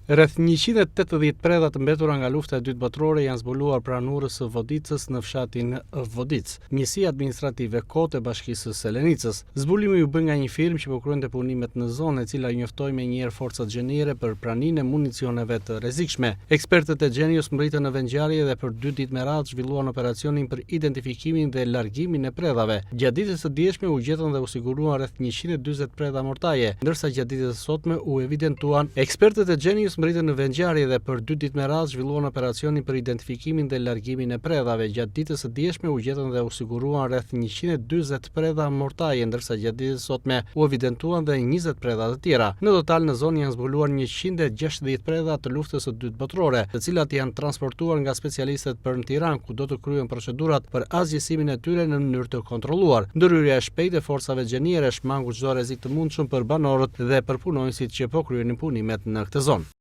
Rreth 180 predha të mbetura nga Lufta e Dytë Botërore janë zbuluar pranë urës së Vodicës në fshatin Vodicë, njësia administrative Kotë e Bashkisë së Selenicës. Zbulimi u bë nga një firmë që po kryente punimet në zonë, e cila njoftoi menjëherë forcat xheniere për praninë e municioneve të rrezikshme. Ekspertët e Xhenios mbërritën në vendngjarje dhe për dy ditë me radhë zhvilluan operacionin për identifikimin dhe largimin e predhave. Gjatë ditës së djeshme u gjetën dhe u siguruan rreth 140 predha mortaje, ndërsa gjatë ditës së sotme u evidentuan Ekspertët e Xhenios mbërritën në vendngjarje dhe për dy ditë me radhë zhvilluan operacionin për identifikimin dhe largimin e predhave. Gjatë ditës së djeshme u gjetën dhe u siguruan rreth 140 predha mortaje, ndërsa gjatë ditës së sotme u evidentuan dhe 20 predha të tjera. Në total në zonë janë zbuluar 160 predha të Luftës së Dytë Botërore, të cilat janë transportuar nga specialistët për në Tiranë, ku do të kryhen procedurat për asgjësimin e tyre në mënyrë të kontrolluar. Ndërhyrja e shpejtë e forcave xheniere shmangu çdo rrezik të mundshëm për banorët dhe për punonjësit që po kryenin punimet në këtë zonë.